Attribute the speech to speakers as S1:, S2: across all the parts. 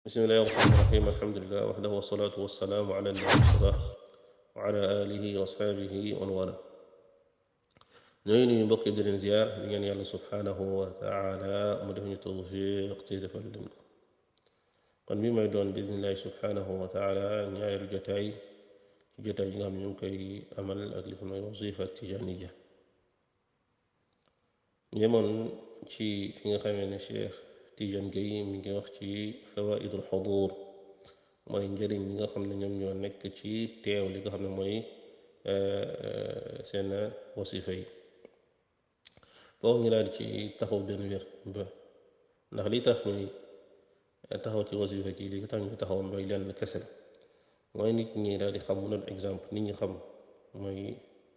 S1: بسم الله الرحمن الرحيم الحمد لله وحده والصلاة والسلام على المصطفى وعلى آله وأصحابه ومن والاه ñooy nuyu mbokk yi di leen ziar di ngeen yàlla subhanahu wa taala mu def ñu tawfiq te defal leen ko kon bi may doon bismillahi subhanahu wa taala ñaareelu jotaay ci jotaay yi nga xam ne ñu ngi koy amal ak li fi mooy wasifa tijaniya yemoon ci fi nga xamee ne Cheikh Tidiane Gaye mi ngi wax ci fawaidul xudur mooy njëriñ ñi nga xam ne ñoom ñoo nekk ci teew li nga xam ne mooy seen wasifa yi foofu ñu daal ci taxaw benn wér ba ndax li tax ñuy taxaw ci wasifa ci li tax ñu taxaw mooy lenn kese la mooy nit ñi daal di xam mu doon exemple nit ñi xam mooy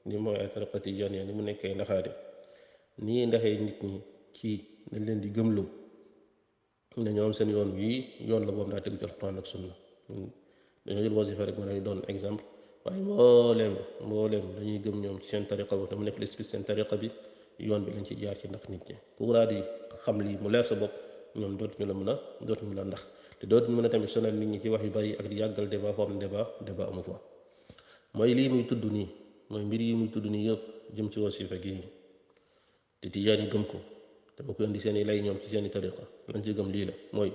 S1: ni mooy ay tariqa tijaaniya ni mu nekkee ndaxaate nii ndaxee nit ñi ci dañ leen di gëmloo ne ñoom seen yoon wii yoon la boobu daa tegu ci alquran ak sunna dañoo jël wasifa rek mën a doon exemple waaye mbooleem dañuy gëm ñoom ci seen tariqa boobu te mu nekk l'esprit seen tariqa bi yoon bi lañ ci jaar ci ndax nit ñi ku daal di xam lii mu leer sa bopp ñoom dootuñu la ndax te dootuñu mën a tamit sonal nit ñi ci wax yu bari ak di yàggal débat foo xam ne débat amu fa mooy lii muy tudd nii mooy mbir yi muy tudd nii yëpp jëm ci wasifa gi te tijaan yi gëm ko dama ko indi seeni lay ñoom ci seeni tariqa lañ ci gëm lii la mooy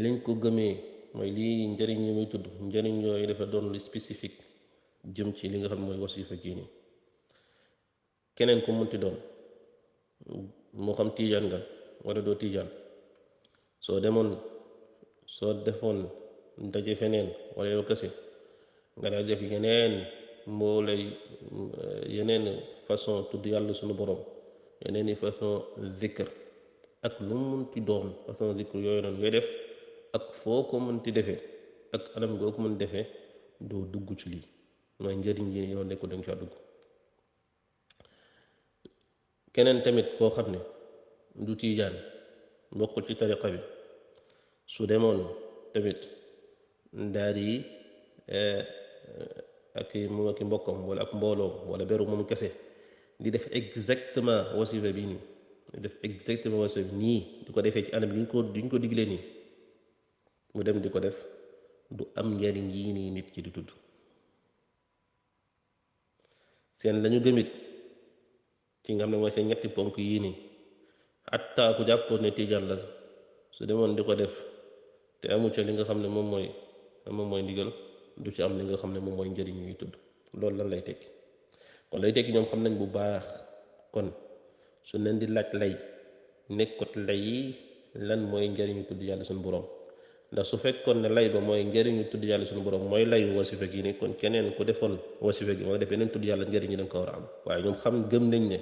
S1: liñ ko gëmee mooy lii njëriñ yi muy tudd njëriñ yooyu dafa doon lu spécifique jëm ci li nga xam mooy wasifa gii nii keneen ku munti doon moo xam tiijaan nga wala doo tiijaan soo defoon daje feneen wala yow kese nga daal def yeneen façon tudd yàlla sunu borom yeneen i façon zikr ak lu munti doon façon zikr yooyu noonu ngay def ak foo ko munti defee ak anam goo ko mun defee doo dugg ci lii mooy njëriñ yi yow nekku danga caa dugg keneen tamit koo xam ne du tiijaan bokkul ci tariqa bi su demoon tamit daal di ak mbokkam wala ak mbooloom wala beru moom kese di def exactement wasifa bi nii di def exactement wasifa bi nii di ko defee ci anam bi ñu ko diglee nii mu dem di ko def du am njariñ yii nii nit ki di tudd seen lañu gëmit ci nga xam ne mooy seen ñetti ponk yii nii hatta ku jàppoon ne tijaan la su demoon di ko def te amu ca li nga xam ne moom mooy ndigal du ci am li nga xam ne moom mooy njëriñ ñuy tudd loolu lan lay tekki kon lay tekki ñoom xam nañ bu baax kon su leen di laaj lay nekkut lay lan mooy njëriñu tudd yàlla suñu borom ndax su fekkoon ne lay ba mooy njëriñu tudd yàlla suñu borom mooy layu wasifa gi ni kon keneen ku defoon wasifa gi moo def yeneen tudd yàlla njëriñ ñi da nga ko war a am waaye ñoom xam gëm nañ ne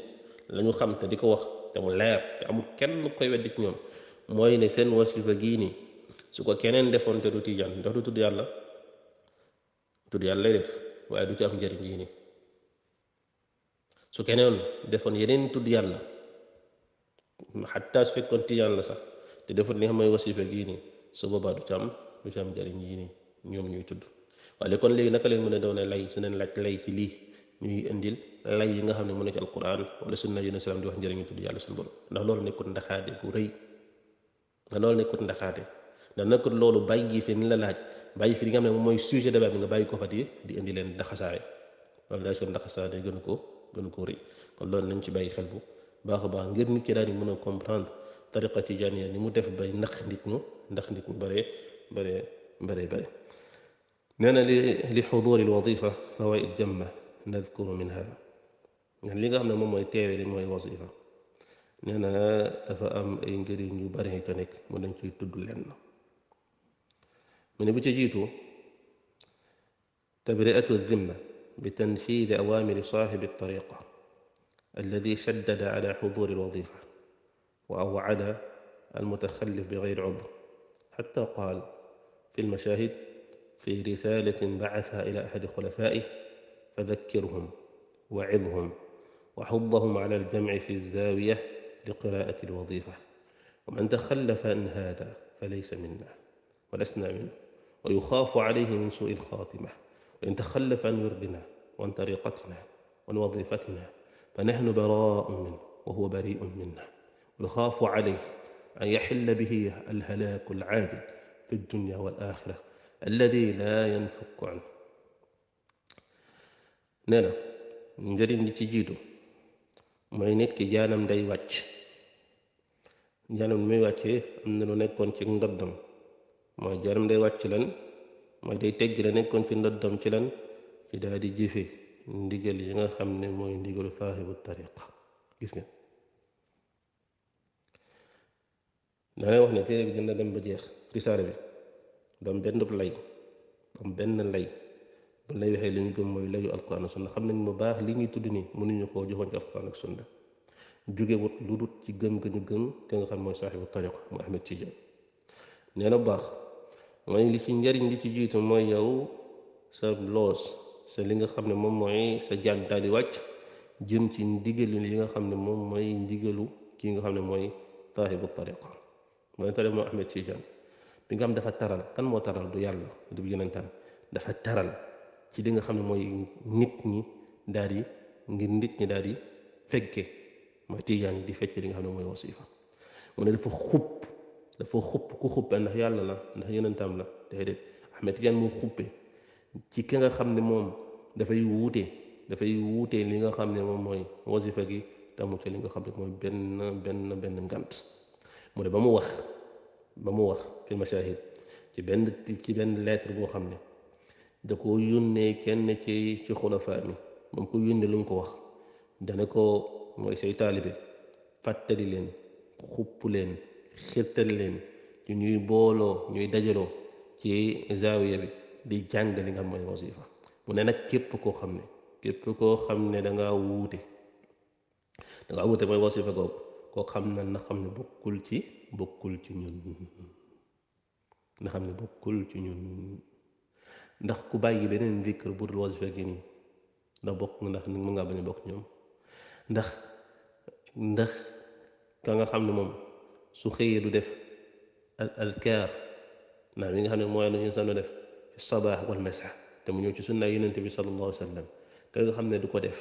S1: la ñu xam te di ko wax te mu leer te amul kenn koy weddi ci ñoom mooy ne seen wasifa gii nii su ko keneen defoon te du tijaan ndax du tudd yàlla lay def waaye du ci am njëriñ yii nii su keneen defoon yeneen tudd yàlla xataa su fekkoon tijaan la sax te defoon li nga xam mooy wasifa gii nii su boobaa du ci am njëriñ yii nii ñoom ñuy tudd waaye kon léegi naka leen mën a doon lay su neen laaj lay ci lii ñuy indil lay yi nga xam ne mu nekk alquran wala sunna yu ne salaam di wax njëriñu tudd yàlla suñu borom ndax loolu nekkut ndaxaate gu rëy ndax nekkut loolu bàyyi fi ni la laaj bàyyi fi li nga xam ne moom mooy sujet débat bi nga bàyyi ko fa di indi leen ndaxasaay loolu daa ci ndaxasaay gën ko rëy kon loolu nañ ci bàyyi xel bu baax a baax ngir nit ki daal di mën a comprendre tariqa tijaaniya ni mu def bay ndax nit ñu bare nee na li xuduri alwadifa fawaid jamma nadkuru minha li nga xam ne moom mooy teewe li mooy wasifa nee na dafa am ay njëriñ yu bari ko nekk mu dañ ciy tudd lenn mu ne bu ca jiitu tabriatu zimma بتنفيذ أوامر صاحب الطريقة الذي شدد على حضور الوظيفة وأوعد المتخلف بغير عذر حتى قال في المشاهد في رسالة بعثها إلى أحد خلفائه فذكرهم وعظهم وحضهم على الجمع في الزاوية لقراءة الوظيفة ومن تخلف عن هذا فليس منا ولسنا منه ويخاف عليه من سوء الخاتمة وإن تخلف عن وردنا وعن طريقتنا وعن وظيفتنا فنحن براء منه وهو بريء منا يخاف عليه أن يحل به الهلاك العاجل في الدنيا والآخرة الذي لا ينفك عنه. nee na njëriñ li ci jiitu mooy nit ki jaanam day wàcc. jaanam muy wàccee am na lu nekkoon ci ndoddam mooy jaanam day wàcc lan mooy day tegg la nekkoon ci ndoddam ci lan ci daal di jëfe ndigal yi nga xam ne mooy ndigalu saahibu tariqa. gis nga danay wax ne téere bi dina dem ba jeex risaale bi doom benn lay doom benn lay bu lay waxee li ñu gëm mooy layu alquran ak sunna xam nañ bu baax li ñuy tudd nii mënuñu koo joxoon ci alquran ak sunna jóge wut lu dut ci gëm ga ñu gëm te nga xam mooy saaxibu tariqa mu Ahmed Tidiane. nee na baax mooy li ci njariñ li ci jiitu mooy yow sa loos sa li nga xam ne moom mooy sa jaan daal di wàcc jëm ci ndigalu li nga xam ne moom mooy ndigalu kii nga xam ne mooy saaxibu tariqa mooy tariqa moo Ahmed Tidiane bi nga xam dafa taral kan moo taral du yàlla du yonentam dafa taral ci li nga xam ne mooy nit ñi daal di ngir nit ñi daal di fekke mooy Tijaan yi di fecc li nga xam ne mooy wasifa mu ne dafa xupp ku xuppe ndax yàlla la ndax yonentam la déedéet Ahmed Tijaan moo xuppe ci ki nga xam ne moom dafay wuute li nga xam ne moom mooy wasifa gi tamu ci li nga xam ne mooy benn ngant mu ne ba mu wax fi mashahid ci benn lettre boo xam ne da ko yónnee kenn ci xulafaa mi moom ko yónnee lu mu ko wax dana ko mooy say taalibe fàttali leen xupp leen xirtal leen ci ñuy booloo ñuy dajaloo ci zaawiya bi di jàng li nga xam mooy wasifa mu ne nag képp koo xam ne dangaa wuute mooy wasifa googu koo xam na xam ne bokkul ci ñun na xam ne bokkul ci ñun ndax ku bàyyi beneen zikr bu dul wasifa gi nii ndax bokk ndax ni mu ngaa bañ a bokk ñoom ndax ka nga xam ne moom su xëyee du def alkaar naam yi nga xam ne mooy lañu sanu def fi sabaax wal masa te mu ñëw ci sunna yonente bi sallallahu alayhi wa sallam ka nga xam ne du ko def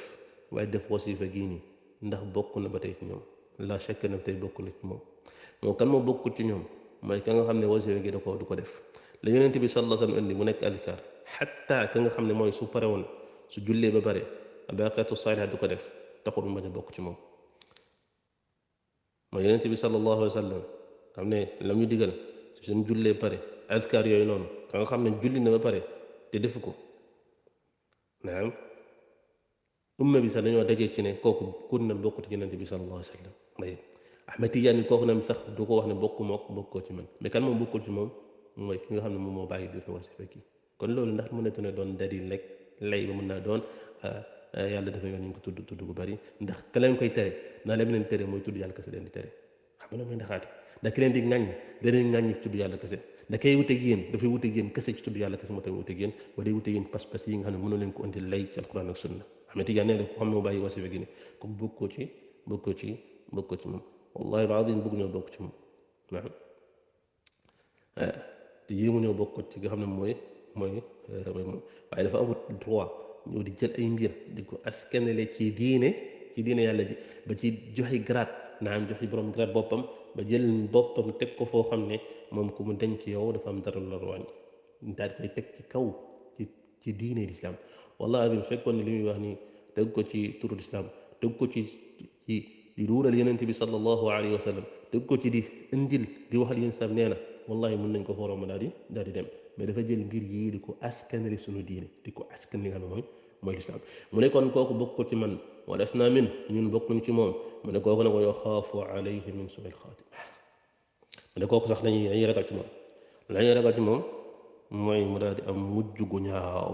S1: waaye def wasifa gii nii ndax bokk na ba tey ci ñoom la chaque na tey bokk na ci moom kan moo bokkul ci ñoom mooy ka nga xam ne wasifa gi du ko def la yonente bi sallallahu alayhi wa sallam indi mu nekk alkaar xatta ka nga xam ne mooy su pare woon su jullee ba pare baqiyatu saalihaat du ko def taxul mu bañ a bokk ci moom mooy yonent bi sallallahu alayhi wa sallam xam ne lam ñu digal suñ jullee pare azkar yooyu noonu ka nga xam ne julli na ba pare te defu ko naam umma bi sax dañoo dajee ci ne kooku kun na bokk ci yonent bi sallallahu alayhi wa sallam may Ahmed Tidiane kooku nam sax du ko wax ne bokku mook bokkoo ci man mais kan moom bokkul ci moom mooy ki nga xam ne moom moo bàyyi defe wasifa kii kon loolu ndax mënatu ne doon dalil rek lay ba mën naa doon yàlla dafa yoon ñu ko tudd gu bari ndax ka leen koy tere naa leen leen tere mooy tudd yàlla kese leen di tere xam nga mooy ndaxaate ndax ki leen di ŋàññ daneen ŋàññ ci tudd yàlla kese da kay wuteeg yéen dafay wuteeg yéen kese ci tudd yàlla kese moo tax wuteeg yéen wala day wuteeg yéen pas-pas yi nga xam ne mënoo leen ko indi lay ci alquran ak sunna Ahmed Tidiane nee na ko xam ne mu bàyyi wasifa gi ne comme bokkoo ci moom wallahi alazim bëgg ñoo bokk ci moom naam te yéemu ñoo bokk ci nga xam ne mooy moom waaye dafa amut droit ñëw di jël ay mbir di ko askanale ci diine yàlla ji ba ci joxe grade naam joxe borom grade boppam ba jël boppam teg ko foo xam ne moom ku mu denc yow dafa am dara la wàññi daal di koy teg ci kaw ci diine l'islam wallahi azim fekkoon ne li muy wax nii teg ko ci turu l'islam teg ko ci di duural yonent bi sallallahu alayhi wa sallam teg ko ci di indil di waxal yéen sam nee na wallahi mën nañ ko forom daal di dem mais dafa jël mbir yii di ko askanale suñu diine di ko askan li nga xam ne mooy lislaam mu ne kon kooku bokkul ci man wala asna min ñun bokkuñ ci moom mu ne kooku nag wa yaxaafu alayhi min suu'il xaatima mu ne kooku sax dañuy ragal ci moom lañuy ragal ci moom mooy mu daal di am mujj gu ñaaw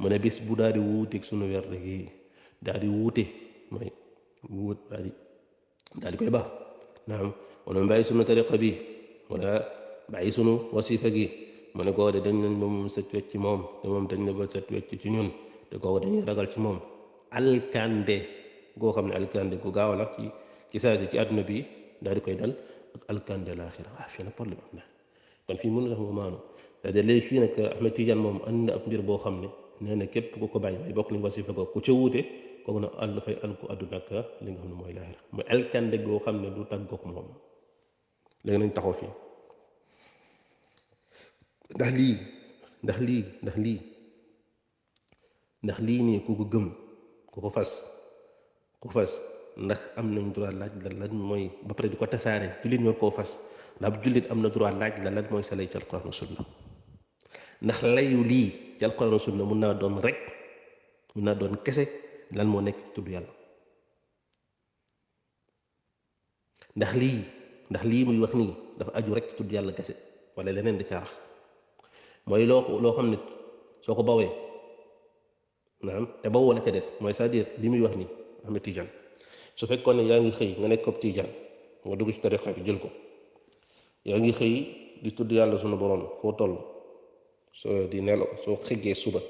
S1: mu ne bis bu daal di wuuteeg suñu werde gi daal di wuute mooy daal di koy baax naam wala mu bàyyi suñu tariqa bi wala bàyyi sunu wasifa gi mu ne koo de dañ nañ ba moom set wecc ci moom te moom dañ na ba set wecc ci ñun te kooku dañuy ragal ci moom alkande goo xam ne alkande gu gaaw la ci saa si ci àdduna bi daal di koy dal ak alkande laaxira fii nag problème am na kon fii mënu def mu maanu c'est-à-dire léegi fii nag Ahmed Tidiane moom andi na ab mbir boo xam ne nee na képp ku ko bàyyi may bokk ni wasifa ko ku ca wuute kooku nag dafay alku àdduna ak li nga xam ne mooy laaxira mooy alkande goo xam ne du tàggoog moom léegi nañ taxaw fii ndax lii ndax lii ndax lii ndax lii nii ku ko gëm ku ko fas ndax am nañ droit laaj la lan mooy ba pare di ko tasaare jullit ñoo koo fas ndax ab jullit am na droit laaj la lan mooy sa lay ci alquran wa sunna ndax layu lii ci alquran wa sunna mun naa doon rek mun naa doon kese lan moo nekk ci tudd yàlla ndax lii muy wax nii dafa aju rek ci tudd yàlla kese wala leneen di caarax mooy loo xam ne soo ko bawee naam te bawoo la ca des mooy c'est-à-dire li muy wax nii Ahmed Tidiane su fekkoon ne yaa ngi xëy nga nekk ab Tidiane nga dugg ci tarixa bi jël ko yaa ngi xëy di tudd yàlla sunu borom foo toll soo di nelaw soo xëggee suba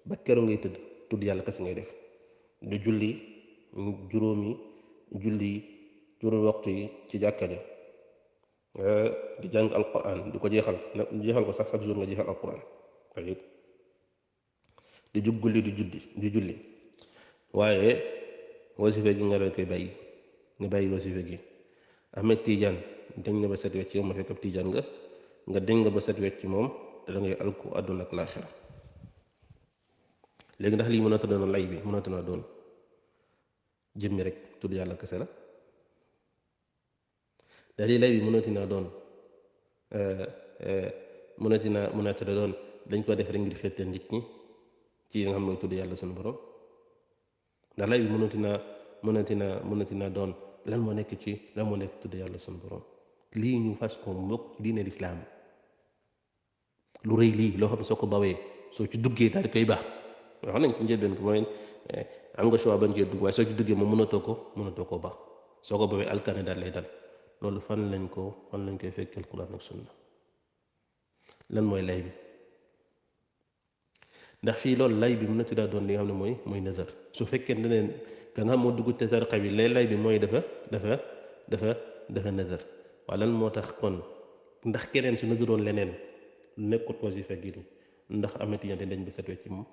S1: ba keroog ngay tëdd tudd yàlla kese ngay def du julli juróomi waxtu yi ci jàkka ja di jàng alquran di ko jeexal ko sax chaque jour nga jeexal alquran tayib di jug gulli di julli waaye wasifa gi nga doon koy bàyyi nga bàyyi wasifa gi Ahmed Tidiane dañ nga ba set wecc ci yow ma fekk ab Tidiane nga dañ nga ba set wecc ci moom te da ngay alku àdduna ak laaxira léegi ndax lii mënata doon lay bi mënata naa doon jëmmi rek tudd yàlla kese la ndax lii lay bi mënati naa doon mënata doon dañ ko def rek ngir féetal nit ñi ci nga xam mooy tudd yàlla sunu borom ndax lay bi mënati naa doon lan moo nekk tudd yàlla sunu borom lii ñu fas ko mbokk diine lislaam lu rëy lii loo xam ne soo ko bawee soo ci duggee daal di koy baax wax nañ ci njëlbeen ko mooy am nga choix bañ cee dugg waaye soo ci duggee moom mënatoo ko baax soo ko bawee alkane daal lay dal loolu fan lañ koy fekkee alquran ak sunna lan mooy lay bi ndax fii loolu lay bi mën na tuddaa doon li nga xam ne mooy nazar su fekkee ne leen ka nga xam moo dugg te tariqa bi lay bi mooy dafa nazar waaye lan moo tax kon ndax keneen su nazaroon leneen nekkut wasifa gi ndax Ahmed Tidiane dañ ba set wecc ci moom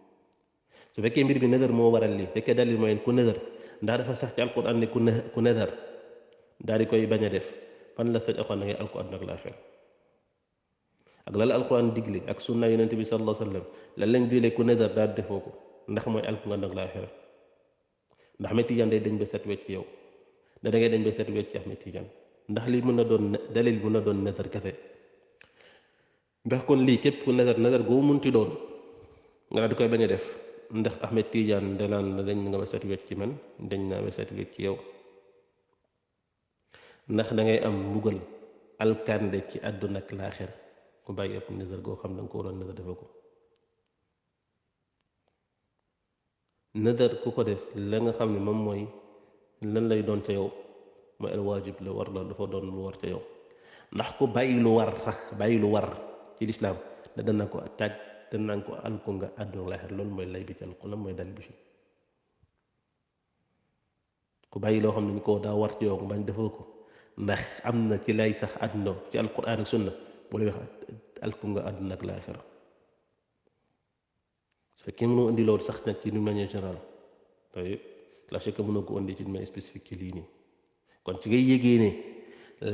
S1: su fekkee mbir bi nazar moo waral lii fekkee dalil mooy ku nazar ndax dafa sax ci alquran ne ku nazar daal di koy bañ a def fan la sañ axoon na ngay alquran ak laaxira ak la alquran digle ak sunna yonente bi sallallahu alayhi wa sallam lan lañ digle ku nazar daal defoo ko ndax mooy alku nga ak laaxira ndax Ahmed Tidiane day dañ ba set wecc ci yow da ngay dañ ba set wecc ci Ahmed Tidiane ndax lii mën na doon dalil mën na doon nazar kese ndax kon lii képp ku nazar goo munti doon nga daal di koy bañ a def ndax Ahmed Tidiane danaan la dañ nga ba set wecc ci man dañ naa ba set wecc ci yow ndax da ngay am mbugal alkande ci àdduna ak laaxira ku bàyyi ëpp nazar goo xam da nga ko waroon nazar defe ko nazar ku ko def la nga xam ne moom mooy lan lay doon ca yow mooy al waajib la war la dafa doon lu war ca yow ndax ku bàyyi lu war ci lislaam da dana ko taaj danaa ko alku nga àdduna laaxira loolu mooy lay bi ci alquran mooy dal bi fi ku bàyyi loo xam ne ñu ko daa war ci yow nga bañ defal ko ndax am na ci lay sax àdduna ci alquran ak sunna bu lay wax alku nga àdduna ak laaxira su fekkee mënoo indi loolu sax nag ci une manière générale tey la chèque mënoo ko indi ci une manière spécifique ci lii nii kon ci ngay yégee ne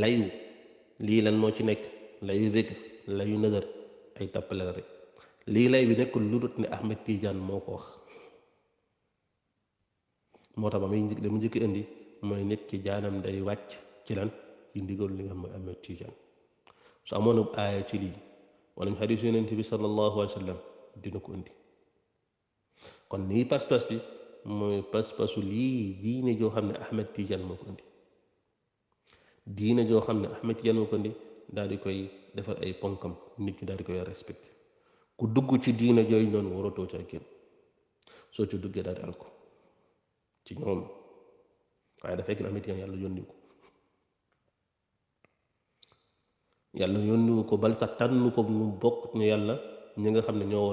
S1: layu lii lan moo ci nekk layu zikr layu nazar ay tàppale la rek lii lay bi nekkul lu dut ne Ahmed Tidiane moo ko wax moo tax ba muy li mu njëkk indi mooy nit ki jaanam day wàcc ci lan ci ndigal li nga xam mooy Ahmed Tidiane su amoon ab aaya ci lii wala mu xadiis yonent bi sallallahu alayhi wa sallam dina ko indi kon nii pas-pas bi mooy pas-pasu lii diine joo xam ne Ahmed Tidiane moo ko indi diine joo xam ne Ahmed Tidiane moo ko indi daal di koy defar ay ponkam nit ñi daal di koy respecté ku dugg ci diine jooyu noonu waratoo ca génn soo ci duggee daal di al ko ci ñoom waaye dafa fekk Ahmed Tidiane yàlla yónni ko bal sax tànn ko mu bokk ñu yàlla ñi nga xam ne ñoo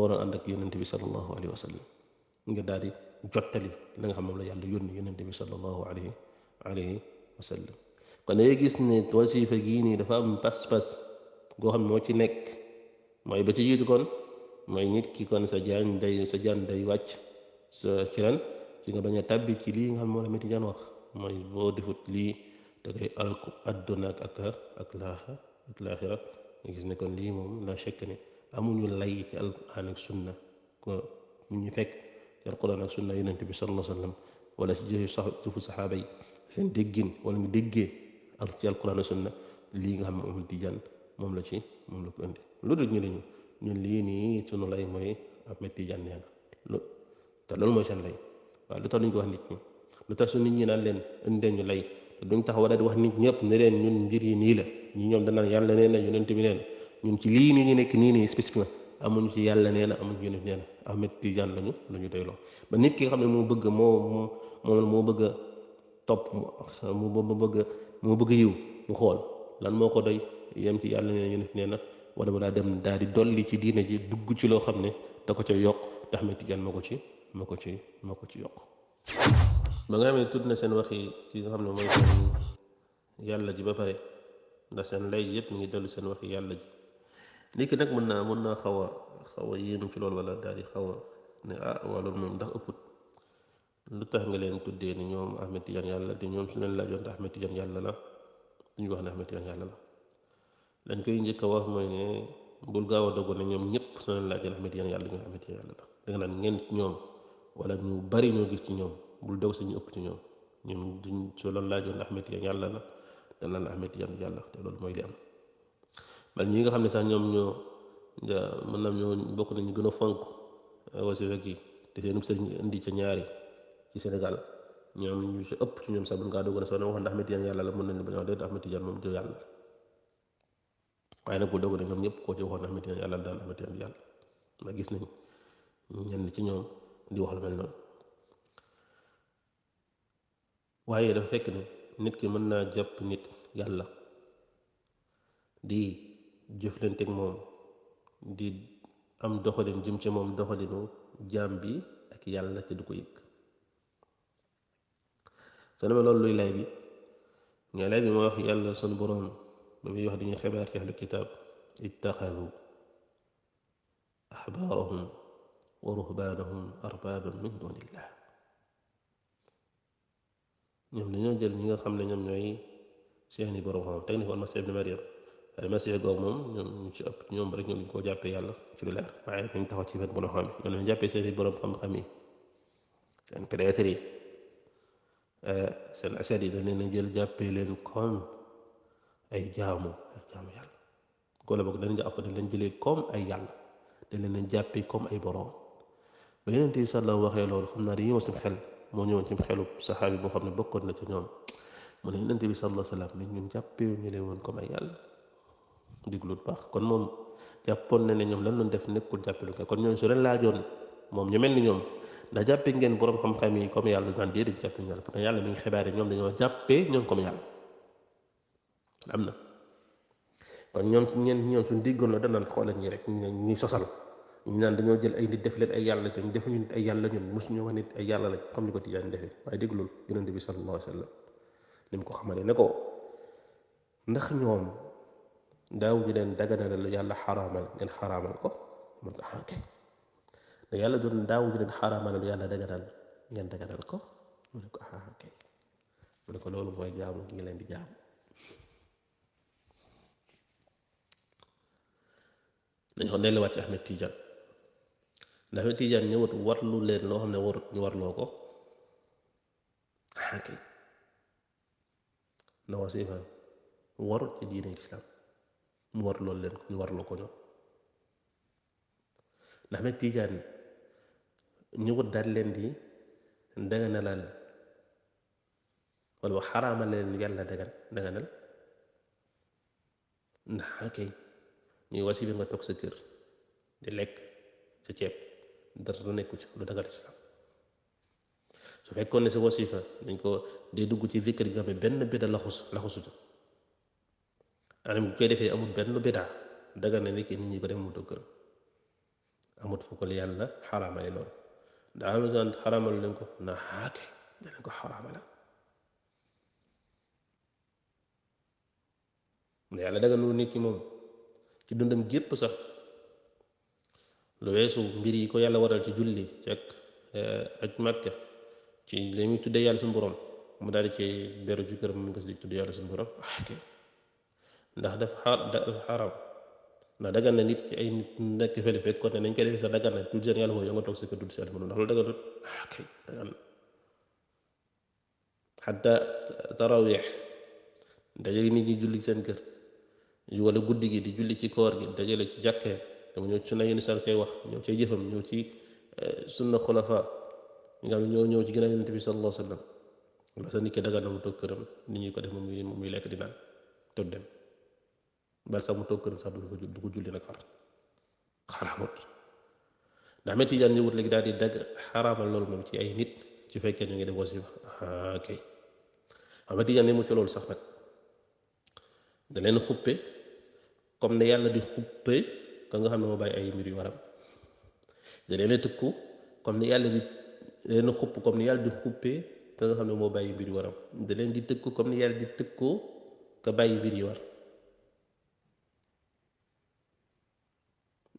S1: waroon ànd ak yonente bi sallallahu alayhi wa sallam nga daal di jottali la nga xam ne la yàlla yónni yonente bi sallallahu alayhi wa sallam kon day gis ne wasifa gii nii dafa am pas-pas goo xam ne moo ci nekk mooy ba ci jiitu kon mooy nit ki kon sa jaan day wàcc sa ci lan ci nga bañ a tàbbi ci lii nga xam ne moo la Ahmed Tidiane wax mooy boo defut lii da koy alku àdduna ak laaxira nga gis ne kon lii moom la chekk ne amuñu lay ci alquran ak sunna ko ñu fekk ci alquran ak sunna yonent bi sallallahu alayhi wa sallam wala si jëfu saxaaba yi seen déggin wala ñu déggee ak ci alquran ak sunna lii nga xam ne moom Tijaan moom la ko indi lu dul ñu ne ñun lii nii sunu lay mooy Ahmed Tijaan nee na te loolu mooy seen lay waaw lu tax duñ ko wax nit ñi lu tax su nit ñi naan leen indee ñu lay te duñ tax wala di wax nit ñëpp ne leen ñun mbir yi nii la ñi ñoom danaan yàlla nee na yonent bi nee na ñun ci lii nii ñu nekk nii spécifiquement amuñu ci yàlla nee na amuñu yonent nee na Ahmed Tijaan lañu doyloo ba nit ki nga xam ne moo bëgg moo bëgg a topp moo bëgg yiw mu xool lan moo ko doy yem ci yàlla nee na yonent nee na wala mu daa dem daal di dolli ci diine ji dugg ci loo xam ne da ko ca yokk te Ahmed Tijaan moo ko ci yokk ba nga xamee tudd na seen waxi ki nga xam ne mooy seen yàlla ji ba pare ndax seen lay yëpp mi ngi dellu seen waxi yàlla ji lii ki nag mën naa xaw a yéemu ci loolu wala daal di xaw a ne wala moom ndax ëpput lu tax nga leen tuddee ni ñoom Ahmed Tijaan yàlla te ñoom su leen laajoon te Ahmed Tijaan yàlla la duñu wax ne Ahmed Tijaan yàlla la lañ koy njëkk a wax mooy ne bul gaaw a dogu ne ñoom ñëpp su leen laajoon Ahmed Tijaan yàlla ñoom Ahmed Tijaan yàlla la da nga naan ngeen ci ñoom wala ñu bari ñoo gis ci ñoom bul daw sa ñu ëpp ci ñoom duñ soo loolu laajoon Ahmed Tijaan yàlla la dana la Ahmed Tijaan yàlla te loolu mooy li am man ñi nga xam ne sax ñoom mën naa ñoo bokk nañu gën a fonk wasifa gi te seen sëriñ indi ca ñaari ci Sénégal ñoom ñu ci ëpp ci ñoom sax bu ngaa doog a soo ne waxoon Ahmed Tijaan yàlla la mën nañu bañ a wax déet Ahmed Tijaan moom du yàlla waaye nag bu doog ne ñoom ñëpp koo ci waxoon Ahmed Tijaan yàlla daal Ahmed Tijaan yàlla ndax gis nañ ñenn ci ñoom di wax lu mel noonu waaye dafa fekk ne nit ki mën naa jàpp nit yàlla di jëflanteeg moom di am doxalin jëm ci moom doxalinu jaam bi ak yàlla te du ko yëg soo demee loolu luy lay bi nga lay bi moo wax yàlla sunu boroom ba muy wax dañuy xibaar ci ahlu kitaab ittaxadu axbaarahum wa ruhbaanahum arbaaban min dunillah ñoom dañoo jël ñi nga xam ne ñoom ñooy seeni borom xam teg ni ko Almasiix ibn Maryam Almasiix googu moom ñoom ñu ci ëpp ñoom rek ñoom ñu koo jàppee yàlla ci lu leer waaye dañ taxaw ci wet borom xam yi ñoom lañ jàppee seeni borom xam-xam yi seen prêtre yi seen asad yi dañ leen a jël jàppee leen comme ay jaamu yàlla góole boog dañ jàpp dañ leen jëlee comme ay yàlla dañ leen jàppee comme ay borom ba Yonent bi sallallahu waxee loolu xam naa di ñëw sim xel moo ñëwoon ci xelu saxaabi boo xam ne bokkoon na ci ñoom mu ne Yonent bi sallallahu alayhi wa sallam ne ñun jàppee ñu leen woon comme ay yàlla diglu baax kon moom jàppoon na ne ñoom lan doon def nekkul jàppe lu ko kon ñoom su leen laajoon moom ñu mel ni ñoom ndax jàppee ngeen borom xam-xam yi comme yàlla daan déedéet jàppee yàlla parce que yàlla mi ngi xibaare ñoom dañoo jàppee ñoom comme yàlla am na kon ñoom suñ diggoon la danaan xoolal ñi rek ñuy sosal ñu naan dañoo jël ay nit def leen ay yàlla te ñu defuñu nit ay yàlla ñun mosuñu wax nit ay yàlla lañ comme ni ko Tijaan defee waaye déglul Yonent bi sallallahu alayhi wa sallam ni mu ko xamale ne ko ndax ñoom daaw ñu leen daganal lu yàlla xaraamal ngeen xaraamal ko mun ko ok te yàlla doon daaw ñu leen xaraamal lu yàlla daganal ngeen daganal ko mu ne ko ok mu ne ko loolu mooy jaamu gi ngi leen di jaamu dañ ko delluwaat ci Ahmed Tijaan ndax Ahmed Tijaan ñëwut warlu leen loo xam ne warut ñu warloo ko ok na wasifa warut ci diine lislaam mu war loolu leen ko ñu warloo ko ñoom ndax Ahmed Tijaan ñëwut daal leen di daganalal wala xaraamal leen yàlla daganal ndax ok ñuy wasifa nga toog sa kër di lekk sa ceeb dara nekku ci lu dagal islam su fekkoon ne sa wasifa dañ ko day dugg ci zikr gi nga xam ne benn bida laxusu anam bu koy defee amul benn bidaa daga na ni ki nit ñi ko dem mu dëgg amut fu ko yàlla xaraamale loolu daa am na xaraamalu leen ko na xaake danañ ko xaraamala yàlla daga nu nit ki moom ci dundam gépp sax lu weesu mbir yi ko yàlla waral ci julli ci ak Makka ci li muy tuddee yàlla suñu borom mu daal di cay beru ci këram mu ngi di tudd yàlla suñu borom ok ndax dafa xaram ndax dagan na nit ci ay nit nekk fële fekkoon ne nañ koy defee sax dagan na tudd seen yàlla moom yow nga toog sa kër tudd si yàlla ndax loolu daganut ok dagan na xatta tarawih dajale nit ñi julli seen kër wala guddi gi di julli ci koor gi dajale ci jàkkee dama ñëw ci sunna yenn sar cay wax ñëw cay jëfam ñëw ci sunna xulafa nga xam ne ñoo ñëw ci ginnaaw yonent bi sallallahu alayhi wa sallam wala sa nit ki dagan na mu toog këram nit ñi ko def moom muy lekk di naan te dem bal sax mu toog këram sax du ko julli nag far xaraamut ndax Ahmed Tidiane ñëwut léegi daal di dagg xaraamal loolu moom ci ay nit ci fekkee ñu ngi def wasifa kay Ahmed Tidiane ne mu ci loolu sax nag da leen xuppe comme ne yàlla di xuppe ka nga xam ne moo bàyyi ay mbir yu waram da leen tëkku comme ne yàlla di leen xupp comme ne yàlla di xuppe ka nga xam ne moo bàyyi mbir yu waram da leen di tëkku comme ne yàlla di tëkkoo ka bàyyi mbir yu war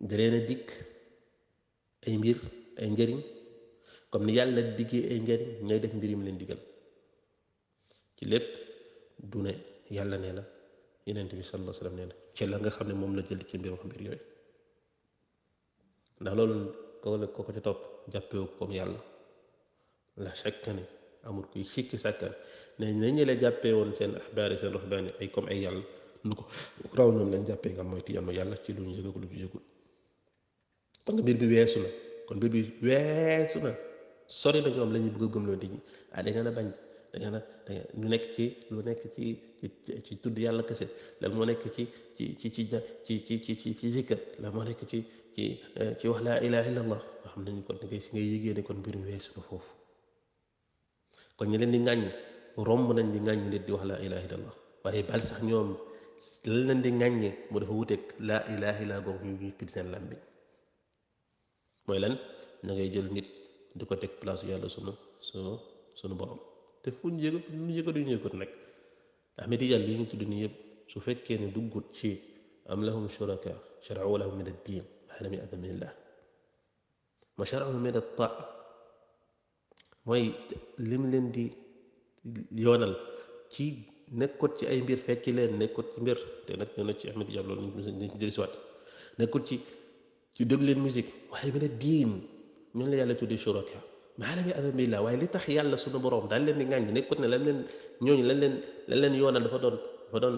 S1: da leen a dikk ay mbir ay njëriñ comme ni yàlla diggee ay njëriñ ñooy def mbir yi mu leen digal ci lépp du ne yàlla nee na yonent bi sallallahu alayhi wa sallam nee na ci la nga xam ne moom la jël ci mbir wax mbir yooyu ndax loolu ko ko ci topp jàppewu comme yàlla la chaque ne amul kuy sikki sàkkan ne nañu la jàppee woon seen axbaari seen ruxbaani ay comme ay yàlla lu ko raw noonu lañ jàppee nga mooy tiyal ma yàlla ci lu ñu yëg ak lu ñu yëgul kon mbir bi weesu na kon mbir bi weesu na sori na ñoom la ñuy bëgg a gëmloo nit ñi da ngeen a bañ da ngeen a lu nekk ci tudd yàlla kese lan moo nekk ci zikkar lan moo nekk ci wax laa ilaha illallah nga xam nañu kon ngay si ngay yégée ne kon mbir mi weesu na foofu kon ñu leen di ŋàññ romb nañ di ŋàññ nit di wax laa ilaha illallah waaye bal sax ñoom lan leen di ŋàññe mu dafa wuteeg laa ilaha illa googu ñu tudd seen làmmiñ mooy lan na ngay jël nit di ko teg place yàlla sunu borom te fu ñu yëga duñu yëgat nag Ahmed Tidiane li ñu tudd nii yëpp su fekkee ne duggut ci am lahum shuraka shara'u lahum min ad-din ma lam ya'zan billah ma shara'u min at-ta'a mooy lim leen di yoonal ci nekkut ci ay mbir fekki leen nekkut ci mbir te nag ñoo na ci Ahmed Tidiane loolu ñu ci jëlisiwaat nekkut ci déglu leen musique waaye bi ne diin ñun la yàlla tuddee shuraka maa lam ya'zan billah waaye li tax yàlla sunu borom daal leen di ŋàññi nekkut ne lan leen ñooñu lan leen yoonal dafa doon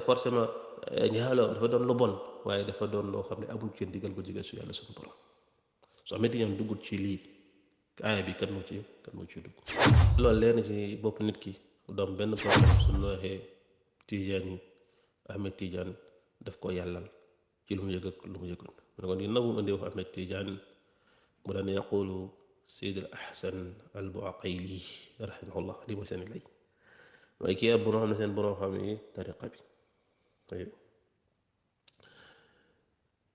S1: forcément ñaaloo dafa doon lu bon waaye dafa doon loo xam ne amul ci digal ko jege su yàlla sunu borom soo Ahmed Tidiane duggut ci lii aaya bi kan moo ci dugg loolu leen ci bopp nit ki doom benn problème suñu la waxee Tidiane yi Ahmed Tidiane daf ko yàllal ci lu mu yëg ak lu mu yëgul mu ne kon ginnaaw bu mu indi wax Ahmed Tidiane mu daan yaqulu Sayyid al Ahsan al Buaqayli rahimahullah lii mooy seen lay mooy kii ab borom xam ne seen borom xam yi tariqa bi aywa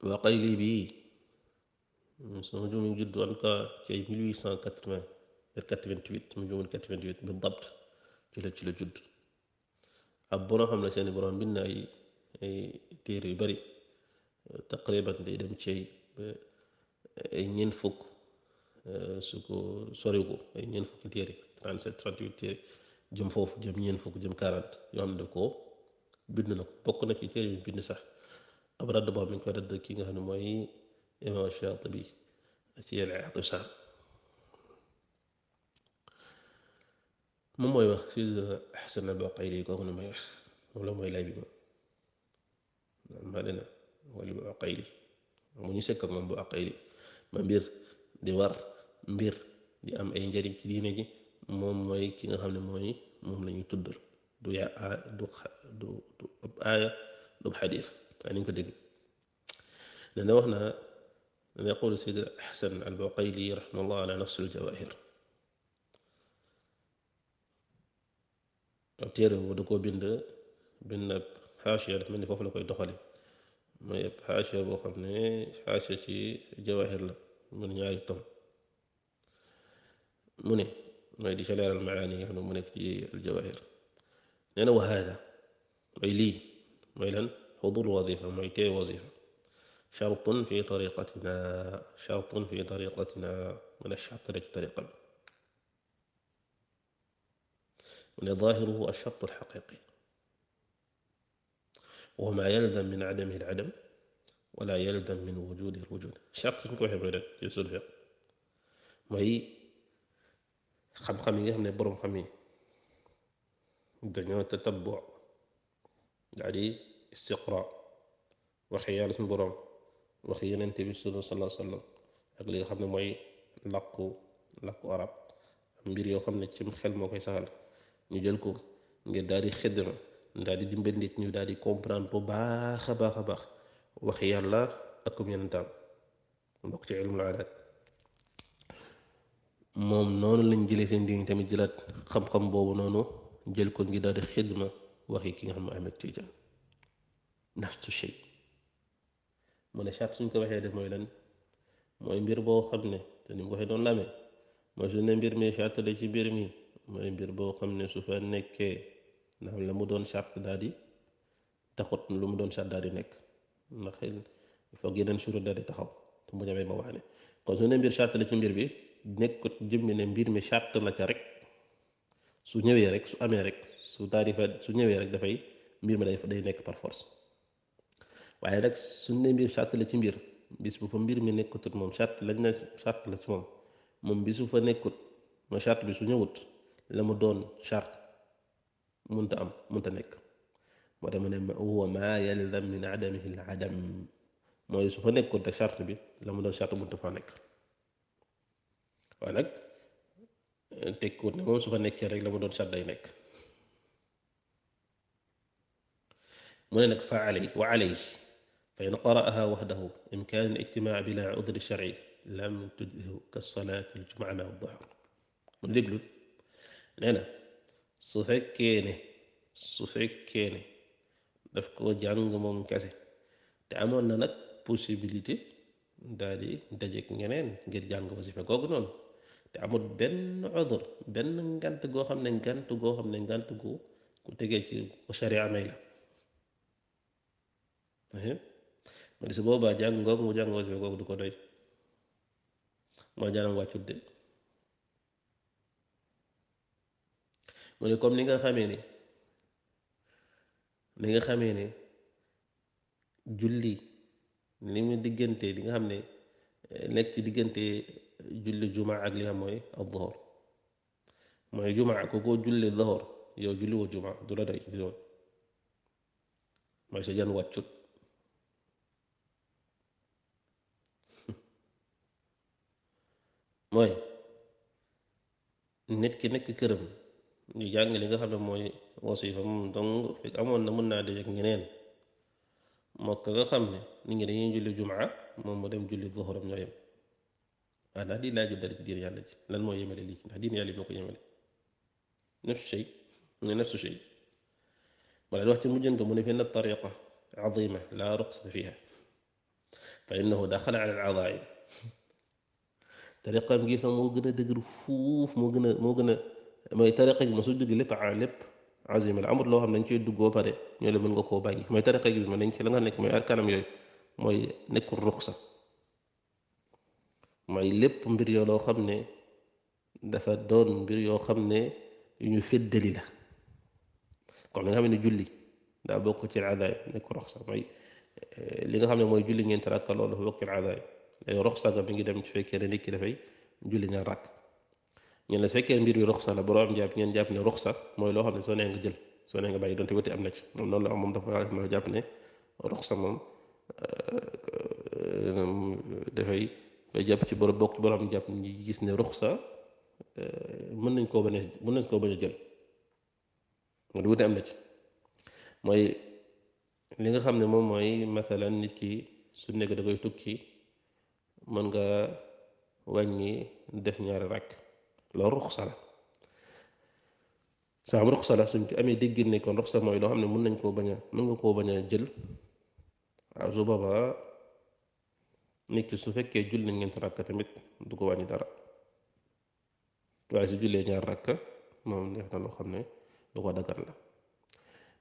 S1: Buaqayli bii sama juum mi judd en tout cas ci ay 1880 88 mu juumul 88 bi dabt ci la judd ab borom xam ne seen borom bind na ay téere yu bari taqriban day dem ci ay ñeent fukk su ko soriw ko ay ñeent fukki téere 37 38 téere jëm foofu jëm ñeent fukk jëm 40 yoo xam ne ko bind na ko bokk na ci téere yu bind sax ab radd boo xam ne ñu koy radd ki nga xam ne mooy imam Shaatibi ci al-i'tisaam moom mooy wax si Ahsan al-Buaqayli kooku ne mooy wax moom la mooy lay bi moom maa dina wala Buaqayli mu ñu sekk ak moom Buaqayli ma mbir di war mbir di am ay njëriñ ci diine ji moom mooy ki nga xam ne mooy moom la ñuy tuddal du yaa du ab aaya du xadiis waaye nañ ko dégg dana wax naa يقول سيد الحسن البقيلي رحمه الله على نفس الجواهر téere boobu da koo bind xaasiya daf mel ni foofu la koy doxale mooy xaasiya boo xam ne xaasiya ci jawaahir la mu ne ñaari tom mu ne mooy di ca leeral maani yi xam ne mu nekk ci aljawaahir nee na wa haada mooy lii mooy lan xudur wazifa mooy teew wazifa شرط في طريقتنا من الشرط في طريقة ظاهره الشرط الحقيقي وهو ما يلزم من عدمه العدم ولا يلزم من وجوده الوجود. شرط suñ ko waxee mooy lan ci usul fiq mooy xam-xam yi nga xam ne boroom xam yi dañoo tatabbu daal di istiqra waxi yàlla suñu boroom waxi yeneen bi sallallahu alayhi wa sallam ak li nga xam ne mooy làkku arab mbir yoo xam ne ci xel moo koy saxal ñu jël ko ngir daal di xëddma daal di dimbali nit ñu daal di comprendre bu baax a baax a baax waxi yàlla ak yonentam mbokk ci ilmul aadaat moom noonu lañ jëlee seen diine tamit jëlaat xam-xam boobu noonu jël ko ngir daal di xidma waxi ki nga xam ne Ahmed Tidiane nafsu shay mu ne charte suñ ko waxee def mooy lan mooy mbir boo xam ne te ni mu waxee noonu la amee mooy su ne mbir mi charte la ci mbir mi mooy mbir boo xam ne su fa nekkee ndax la mu doon charte daal di taxut lu mu doon charte daal di nekk ndax il faut yeneen shuruut daal di taxaw te mu ñamee ma wax ne kon su ne mbir charte la ci mbir bi nekkut jëmmi ne mbir mi charte la ca rek su ñëwee rek su amee rek su daal di fa su ñëwee rek dafay mbir mi day nekk par force waaye nag su ne mbir charte la ci mbir bis bu fa mbir mi nekkutut moom charte lañ na charte la ci moom bisu fa nekkut mooy charte bi su ñëwut la mu doon charte munta am munta nekk moo tax mu ne huwa maa yalzam min adamihi al adam mooy su fa nekkut rek charte bi la mu doon charte munta faa nekk waaye nag tekkiwut ne moom su fa nekkee rek la mu doon charte day nekk mu ne nag fa alay wa alay fa in qara'aha wahdahu imkaan al ijtimaa bila udri shar'i lam tujzihu ka salaati al jumaa ma duhr mu déglu nee na su fekkee ne daf ko jàng moom kese te amoon na nag possibilité daal di dajeek ñeneen ngir jàng wasifa googu noonu te amul benn udr benn ngant goo xam ne ngant gu ku tegee ci ko sharia may la ma di su boobaa jàng googu mu jàng wasifa googu du ko doy mooy jaanam wàccut de mu ne comme ni nga xamee ne julli li mu diggante li nga xam ne nekk ci diggante julli jumaa ak li nga xam mooy ad-duhur mooy jumaa ku ko julli duhur yow julli woo jumaa du la doy yow mooy sa jaan wàccut mooy nit ki nekk këram ñu jàng li nga xam ne mooy wasifa moom donc fekk amoon na mën naa dajeek ñeneen moo ko nga xam ne nit ñi dañuy julli jumaa moom mu dem julli zuhuram ñoo yem waaw ndax di laaju dara ci diin yàlla ji lan moo yemale lii ndax diin yàlla yi moo ko yemale nafsu shay ne nafsu shay wala wax ci mujjante mu ne fi na tariqa azima la ruxsa fiha fa innahu daxala ala al azaim tariqam gi sax moo gën a dëgër fuuf moo gën a mooy tariqa gi ma su dugg lépp azima la amut loo xam ne dañ koy dugg ba pare ñoo la mën nga koo bàyyi mooy tariqa gi ma dañ ci la nga nekk mooy arkanam yooyu mooy nekkul ruxsa mooy lépp mbir yoo loo xam ne dafa doon mbir yoo xam ne yu ñu féddali la comme li nga xam ne julli daa bokk ci adaay nekkul ruxsa mooy li nga xam ne mooy julli ngeen taraka loolu dafa bokk ci adaay léegi ruxsa ga mi ngi dem ci fekkee ne nit ki dafay julli ñaar rakk ñeen la su fekkee mbir bi ruxsa la borom jàpp ngeen jàpp ne ruxsa mooy loo xam ne soo nee nga jël soo nee nga bàyyi doonte wati am na ci moom noonu la am moom dafa jàpp ne ruxsa moom dafay jàpp ci borom bokk ci borom jàpp ñi gis ne ruxsa mën nañ koo bañ a jël moom wati am na ci mooy li nga xam ne moom mooy mathalan nit ki su nekk da koy tukki mën nga wàññi def ñaari rakk loolu ruxsa la saa am ruxsa la suñ ci amee déggin ne kon ruxsa mooy loo xam ne mën nga koo bañ a jël waaw su boobaa nit ki su fekkee julli nañ ñeenti rakk tamit du ko wàññi dara waaye su jullee ñaar rakk moom def na loo xam ne lu ko dagar la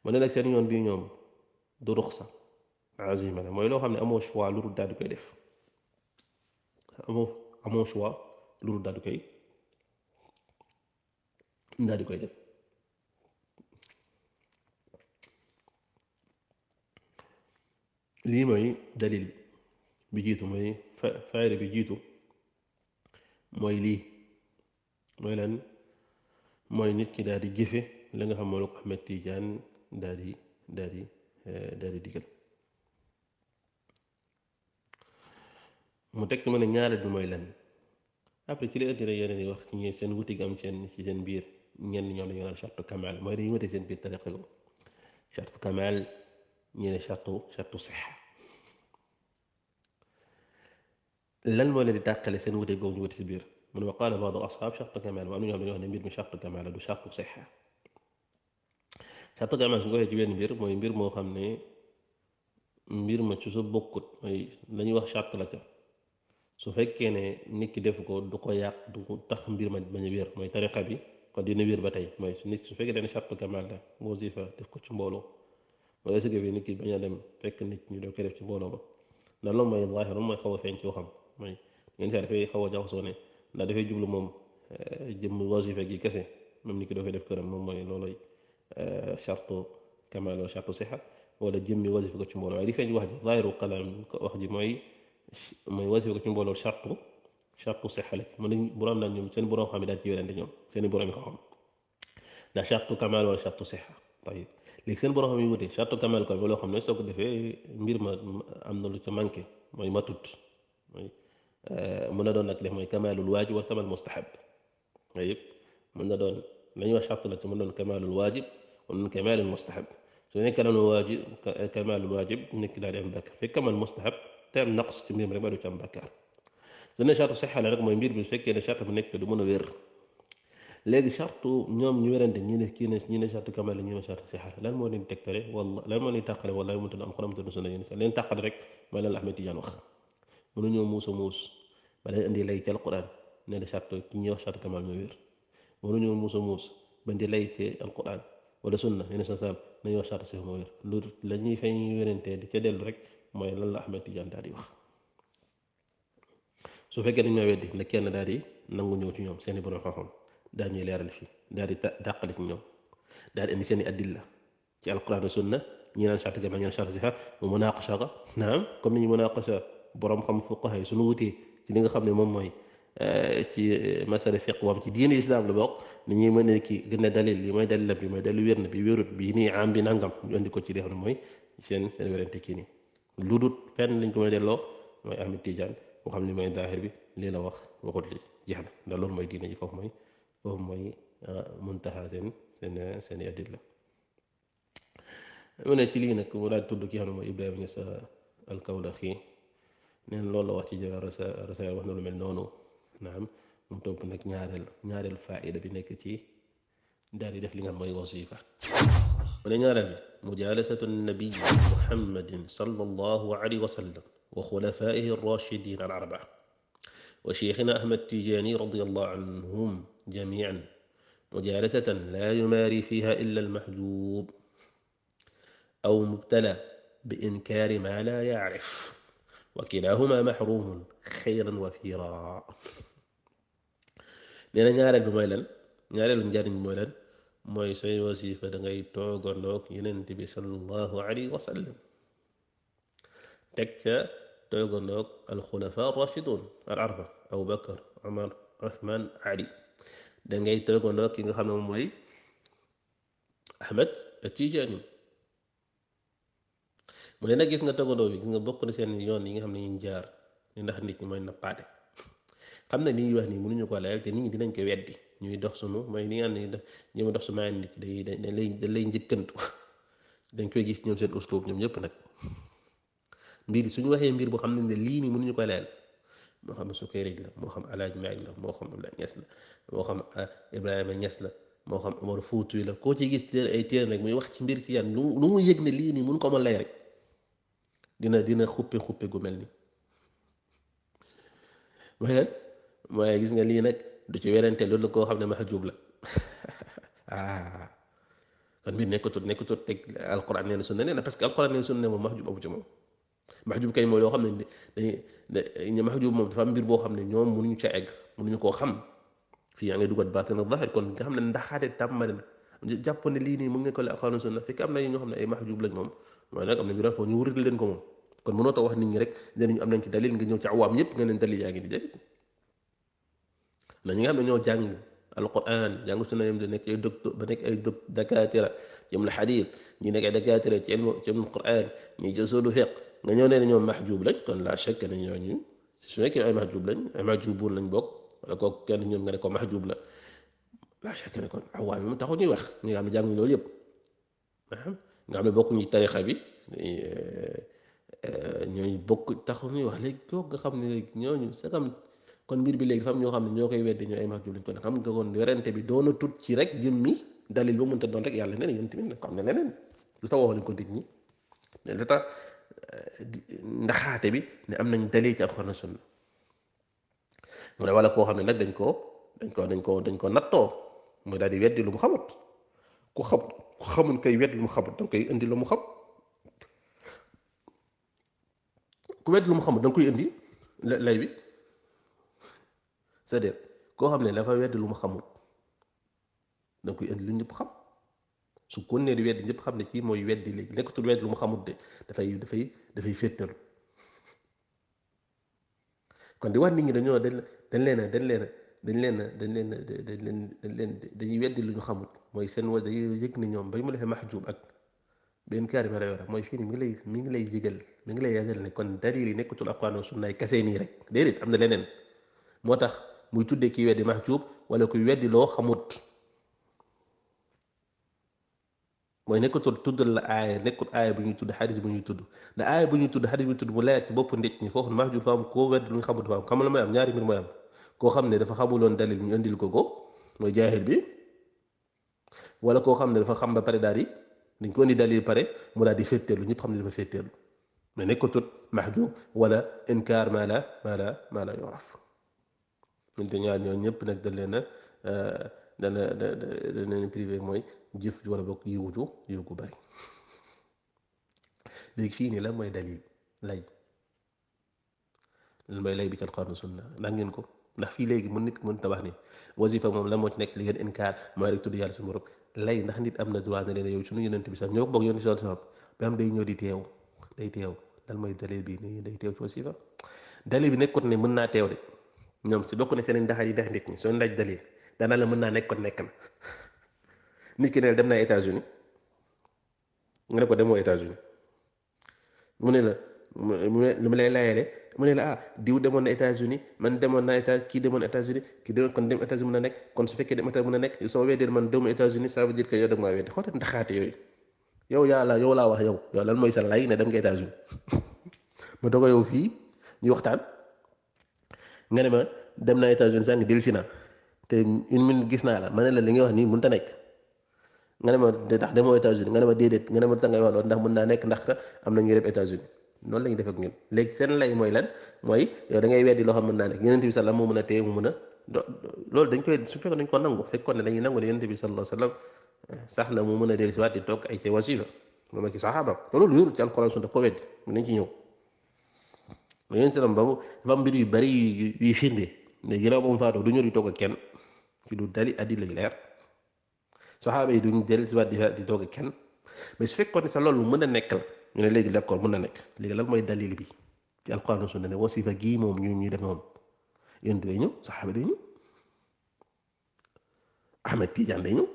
S1: mu ne nag seen yoon bii ñoom du ruxsa azima la mooy loo xam ne amoo choix lu dul daal di koy def amoo choix lu dul daal di koy def lii mooy dalil bi jiitu mooy faayda bi jiitu mooy lii mooy lan mooy nit ki daal di jëfe la nga xam moo la ko Ahmed Tidiane daal di daal di daal di digal mu teg ci ma ne ñaareel bi mooy lan après ci la indi rek yeneen yi wax ci ñi seen wuti gi am ci seen biir ñenn ñoom dañoo naan charte kamal mooy dañuy wute seen biir tariqa go charte kamal ñi ne charte sixa lan moo leen di tàqale seen wute googu ñu wute si biir mu ne wa qaala baadu ashaab charte kamal wa am na ñoom dañoo wax ne mbir mi charte kamal la du charte sixa charte kamal su ko waxee ci benn mbir mooy mbir moo xam ne mbir ma ci su bokkut mooy la ñuy wax charte la ca su fekkee ne nit ki def ko du ko yàq du tax mbir ma bañ a wér mooy tariqa bi kon dina wér ba tey mooy nit su fekkee ne charte kamal la wasifa def ko ci mbooloo mooy est-ce que nit ki bañ a dem fekk nit ñu doo koy def ci mbooloo ma ndax loolu mooy zaahir mooy xaw a feeñ ci waxam mooy ngeen saa dafay xaw a jaxasoo ne ndax dafay jublu moom jëm wasifa gi kese même nit ki doo koy def këram moom mooy looloy charte kamal wala charte sixa wala jëmmi wasifa ko ci mbooloo waaye li feeñ wax ji zaahiru kalaam wax ji mooy wasifa ko ci mbooloo charte sixa la mën nañ borom naan ñoom seen borom xam yi daal ci yorante ñoom seen i borom yi xam-xam ndax charte kamal wala charte sixa tayib léegi seen borom xam yi wute charte kamal kon loo xam ne soo ko defee mbir ma am na lu ca manqué mooy matut mooy mën na doon nag def mooy kamalul waajib wa kamal mustahab tayib mën na doon la ñuy wax charte la ci mën doon kamalul waajib mën doon kamalul mustahab su nekkee la waajib kamalul waajib nekk daal di am bàkkaar fekk kamal mustahab te am naqs ci mbir mi rek ba du ci am bàkkaar su ne charte sixa la rek mooy mbir bi su fekkee ne charte bu nekk du mën a wér léegi charte ñoom ñu werante ñi ne kii ne ñi ne charte kamal la ñi ne charte sixa lan moo leen tegtale wala lan moo leen tàqale wala mu tudd am xolam tudd sunna yéen sax leen tàqale rek mooy lan la Ahmed Tidiane wax mënuñoo muusa muus ba leen indi lay ci alquran ne la charte ki ñuy wax charte kamal moo wér mënuñoo muusa muus ba indi lay ci alquran wala sunna yéen sa saab nañu wax charte sixa moo wér lu la ñuy fay ñu werantee di ca dellu rek mooy lan la Ahmed Tidiane daal di wax su fekkee dañ ma weddi na kenn daal di nangu ñëw ci ñoom seeni borom xam-xam daal ñuy leeral fii daal di dàqali ci ñoom daal di indi seeni adilla ci alquran sunna ñi naan charte kamal ñi naan charte sixa mu munaqasha ga naam comme ni ñu munaqasha borom xam fuqaha yi suñu wutee ci li nga xam ne moom mooy ci masala fiq wam ci diine islam la bokk ni ñuy mën a kii gën a dalil li mooy dalil bi mooy dalil wér na bi wérut bi nii am bi nangam ñu andi ko ci li xam ne mooy seen wérante kii nii lu dut fenn lañ ko may delloo mooy Ahmed Tidiane moo xam ne mooy daahir bi lii la wax waxut li jeex na ndax loolu mooy diine ji foofu mooy muntaha seen adilla mu ne ci lii nag mu daal tudd ki xam ne mooy Ibrahima Niass al-Kawlaxi neen loolu la wax ci rasaayil wax na lu mel noonu naam mu topp nag ñaareel faida bi nekk ci daal di def li nga xam mooy wasifa mu ne ñaareel bi mujalasatu nabiy muhammadin sallallahu alayhi wa sallam wa xulafaihi ar-rashidin al-arbaa wa cheikhina Ahmad Tijaani radiyallahu anhum jamiican mujalasatan laa yumaari fiha illa al-mahjuub aw mubtala bi inkaari maa laa yacrif wa kilaahumaa maxruumun xayran wafiiraa nee na ñaareel bi mooy lan ñaareelu njariñ mooy lan mooy say wasifa da ngay toogandoog Yonent bi sallallahu alayhi wa sallam teg ca toogandoog alxulafaa rashidun al-arba Abu Bakar Umar Usmaan Ali da ngay toogandoog ki nga xam ne moom mooy Ahmed Tijaani mu ne nag gis nga toogandoo bi gis nga bokk na seen yoon yi nga xam ne ñu jaar ni ndax nit ñi mooy nappaate xam ne li ñuy wax nii mënuñu ko layal te nit ñi dinañ ko weddi ñuy dox sunu mooy li nga xam ne ñoom dox sunu nit ñi dañ lay njëkkantu dañ koy gis ñoom seen uslub ñoom ñëpp nag mbir suñu waxee mbir boo xam ne lii nii mënuñu ko layal moo xam Sukayrij la moo xam Alaaji Maalik la moo xam Abdoulaye Niass la moo xam Ibrahima Niass la moo xam Omar Fuuti la koo ci gis ay téere rek muy wax ci mbir ci yan lu mu yëg ne lii nii mënu ko mën lay rek dina xuppe gu mel ni mooy gis nga lii nag du ci werante loolu koo xam ne mahjub la kon mbir nekkatut teg alquran nee na sunna nee na parce que alquran nee na sunna moom mahjub amu ci moom mahjub kay mooy loo xam ne dañuy mahjub moom dafa am mbir boo xam ne ñoom mënuñu ca egg mënuñu koo xam fii yaa ngi dugat baatin ak zahir kon nga xam ne ndaxaate tàmmali na jàpp ne lii nii mu ngi ko la alquran sunna fekk am na ñoo xam ne ay mahjub lañ moom mooy nag am na mbir foofu ñu wurit leen ko moom kon mënoo tax wax nit ñi rek dinañu am nañ ci dalil nga ñëw ci awaam yépp nga leen dalil yaa ngi di déedéet na ñi nga xam ne ñoo jàng alquran jàng sunna yam di nekk ay docteur ba nekk ay dakaatira ci ilmu xadis ñi nekk ay dakaatira ci ilmu quran ñi jël solu fiq nga ñëw nee na ñoom mahjub lañ kon la chèque ne ñooñu su nekkee ay mahjub lañ ay mahjubuun lañ bokk wala kooku kenn ñoom nga ne ko mahjub la la chèque ne kon awaam yi mu taxu ñuy wax ñi nga xam ne jàng loolu yëpp nga xam ne bokkuñu tarixa bi ñooñu bokk taxu ñuy wax léegi kooku nga xam ne léegi ñooñu c'est comme kon mbir bi léegi dafa am ñoo xam ne ñoo koy weddi ñoo ay mahjub lañ kon xam nga kon werante bi doona tut ci rek jëmmi dalil ba mënta doon rek yàlla nee na yéen tamit xam ne leneen lu tax waxoon ko nit ñi mais lu tax ndaxaate bi ne am nañ dalil ci alxuraan sunna mu ne wala koo xam ne nag dañ ko nattoo mooy daal di weddi lu mu xamut ku xamul koy weddi lu mu xamut danga koy indi lu mu xam ku weddi lu mu xamut danga koy indi lay bi c'est-à-dire koo xam ne dafa weddi lu mu xamut danga koy indi lu ñëpp xam su ko nee di weddi ñëpp xam ne kii mooy weddi léegi nekkatul weddi lu mu xamut de dafay féetalu kon di wax nit ñi dañuy weddi lu ñu xamut mooy seen wa dañuy yëg ne ñoom bay mu defee mahjub ak benn kaari ma lay wax mooy fii ni mi ngi lay yëgal ne kon dalil yi nekkatul alquran ak sunna kese nii rek déedéet am na leneen moo tax muy tuddee kii weddi mahjub wala kuy weddi loo xamut mooy nekkatul tuddal la aaya nekkul aaya bu ñuy tudd xadis bu ñuy tudd ndax aaya bu ñuy tudd xadis bu ñuy tudd mu leer ci bopp nit ñi foofu mahjub fa am koo weddi lu ñu xamut fa am xam la mooy am ñaari mbir mooy am koo xam ne dafa xamuloon dalil ñu indil ko mooy jaahil bi wala koo xam ne dafa xam ba pare daal di dañ ko indi dalil pare mu daal di féeteelu ñëpp xam ne dafa féeteelu mais nekkatul mahjub wala inkaar maa la yoraf ñun te ñaar ñoo ñëpp nag dañ leen a dana leen privé mooy jëf wala bokk yiw gu bari léegi fii nii lan mooy dalil lay lan mooy lay bi ci alquran sunna ndax ngeen ko ndax fii léegi nit mën tabax ni wasifa moom lan moo ci nekk li ngeen inkaar mooy rek tudd yàlla sa borom lay ndax nit am na droit ne leen yow suñu yonent bi sax ñoo ko bokk yonent bi sax ba am day ñëw di teew lan mooy dalil bi nii day teew ci wasifa dalil bi nekkut ne mën naa teew de ñoom si bokk ne seen ndaxar yi dex nit ñi soo laaj dalil danaa la mën naa nekk na nit ki ne dem naa États-Unis nga ne ko demoo États-Unis mu ne la lu ma lay layale mu ne la diw demoon na États-Unis man demoon naa kii demoon États-Unis kii demoon kon dem États-Unis mën a nekk kon su fekkee dem États-Unis mën a nekk soo weddee man demu États-Unis ça veut dire que yow da nga maa weddi xoolal ndaxaate yooyu yow laa wax yow lan mooy sa lay ne dem nga États-Unis ma doog yow fii ñu waxtaan nga ne ma dem naa États-Unis sànq dellusi naa te une minute gis naa la ma ne la li nga wax nii mënut a nekk nga ne ma ndax demoo États-Unis nga ne ma déedéet nga ne ma tax ngay wax loolu ndax mën naa nekk ndax am na ñuy dem États-Unis noonu la ñuy def ak ñun léegi seen lay mooy lan mooy yow da ngay weddi loo xam mën naa nekk Yonent bi sallallahu moo mën a téye mu mën a loolu dañ koy su fekkoon dañ ko nangu fekkoon ne dañuy nangu ne Yonent bi sallallahu alayhi wasallam sax na mu mën a dellu si waat di toog ay ci wasifa moom ak saxaabam loolu yorul ci alxuraan sunna ko weddi mën nañ ci ñëw Yonent sallam ba mu dafa am mbir yu bari yuy firnde ne ginnaaw ba mu faatoo du ñëw di toog ak kenn ci du dali adilla yu leer saxaaba yi duñ dellu si waat di toog ak kenn mais su fekkoon ne sa loolu mën a nekk la ñu ne léegi d'accord mën na nekk léegi lan mooy dalil bi ci alquran sunna ne wasifa gii moom ñuy def moom yéen day ñëw saxaaba day ñëw Ahmed Tidiane day ñëw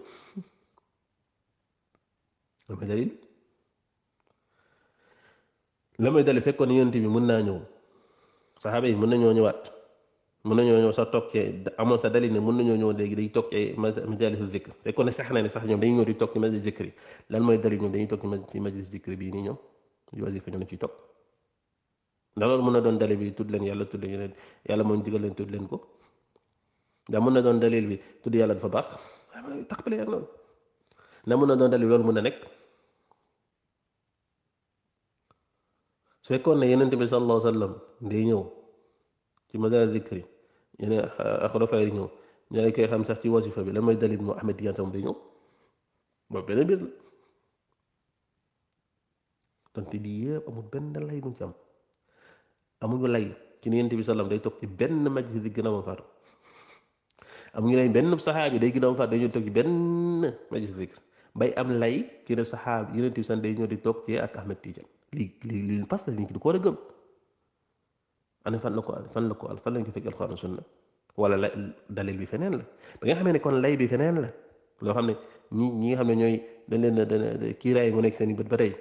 S1: lan mooy dalil la mooy dalil fekkoon ne yonent bi mën naa ñëw saxaaba yi mën nañoo ñëwaat mën nañoo ñëw sax toog ci amoon sa dalil ne mën nañoo ñëw léegi day toog ci ay majalisul zikr fekkoon ne sax na ne sax ñoom dañuy ñëw di toog ci majlis zikr yi lan mooy dalil ñoom dañuy toog ci majlis zikr bii nii ñoom di wasifa ñoom ciy toog ndax loolu mën na doon dalil bi tudd leen yàlla tudd leen yàlla moo ñu digal leen tudd leen ko ndax mën na doon dalil bi tudd yàlla dafa baax taxpale ak loolu ndax mën na doon dalil loolu mën na nekk su fekkoon ne Yonent bi sallallahu alayhi wa sallam day ñëw ci majlis zikr yi ñene xulafa yi ñëw ñu ne koy xam sax ci wasifa bi lan mooy dalil moo Ahmed Tidiane sama day ñëw boobu benn mbir la tonte lii yëpp amul benn lay bu ñu ci am amuñu lay ci ne Yonent bi sallam day toog ci benn majlis di gën a faatu amuñu lay benn saxaabi day gën a faatu day ñëw toog ci benn majlis zikr bay am lay ci ne saxaabi Yonent bi sallam day ñëw di toog ci ak Ahmed Tidiane li pas la nit ki du ko war a gëm ana fan la ko fan lañ ko fekk alxuraan sunna wala la dalil bi feneen la da nga xamee ne kon lay bi feneen la loo xam ne ñi nga xam ne ñooy dañ leen kiiraay mu nekk seen i bët ba tey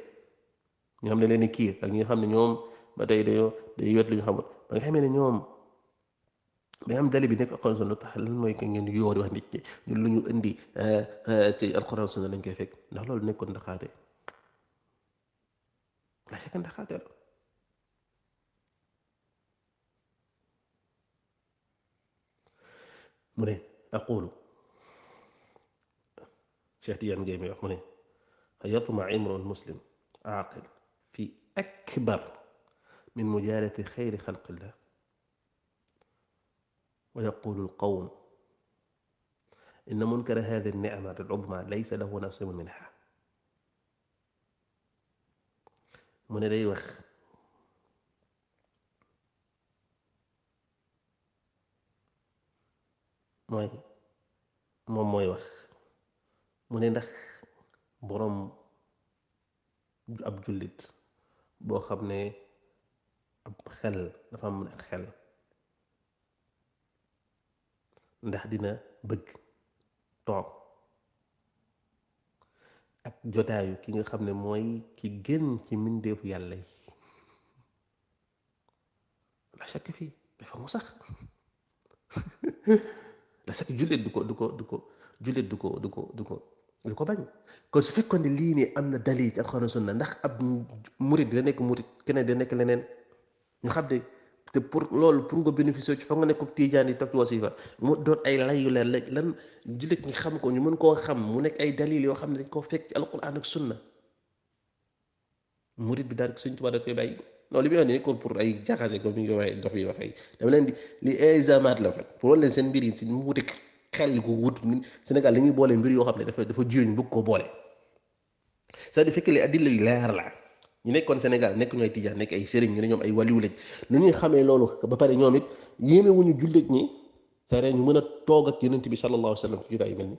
S1: ñi nga xam ne leen kiir ak ñi nga xam ne ñoom ba tey day wet lu ñu xamul ba nga xamee ne ñoom day am dalil bi nekk alxuraan sunna tax lan mooy ko ngeen yoor wax nit ñi ñun lu ñu indi ci alxuraan sunna lañ koy fekk ndax loolu nekkoon ndaxaate la chèque ndaxaate la mu ne aqulu Cheikh Tidiane Gaye may wax mu ne yatma imru muslim aaqil fi akbar min mujaarati xayri xalqillah wa yaqulu alqawm inna munkara hadi alnicmati alcudma laysa lahu nasibun minha mu ne day wax mooy wax mu ne ndax boroom ab jullit boo xam ne ab xel dafa am ak xel ndax dina bëgg toog ak jotaayu ki nga xam ne mooy ki gën ci mbindeefu yàlla yi la chaque fii dafa mu sax la chaque jullit du ko jullit du ko bañ kon su fekkoon ne lii nii am na dalil ci alxuraan sunna ndax ab murit dina nekk murit keneen dina nekk leneen ñu xam ne te pour loolu pour nga bénéficier ci fa nga nekk tiijaan yi toog ci wasifa mu doon ay lay yu leer lan jullit ñi xam ko ñu mën koo xam mu nekk ay dalil yoo xam ne dañ koo fekk ci alxuraan ak sunna murit bi daal Sëñ Tuubaa da koy bàyyi non li muy wax nii nekkul pour ay jaxase ko mi ngi waxee dof yi waxee dama leen di li examat la fait pour leen seen mbir yi si mu wuti xel yu ko wut Sénégal li ñuy boole mbir yoo xam ne dafa jiw ñu bëgg koo boole c'est-à-dire fekk li addila yu leer la ñu nekkoon Sénégal nekk ñu ay tijaan nekk ay sëriñ ñu ne ñoom ay waliwu lañ lu ñuy xamee loolu ba pare ñoom it yéeme wuñu jullit ñi c'est-à-dire ñu mën a toog ak yonent bi sallallahu alayhi wa sallam ci jotaay yu mel ni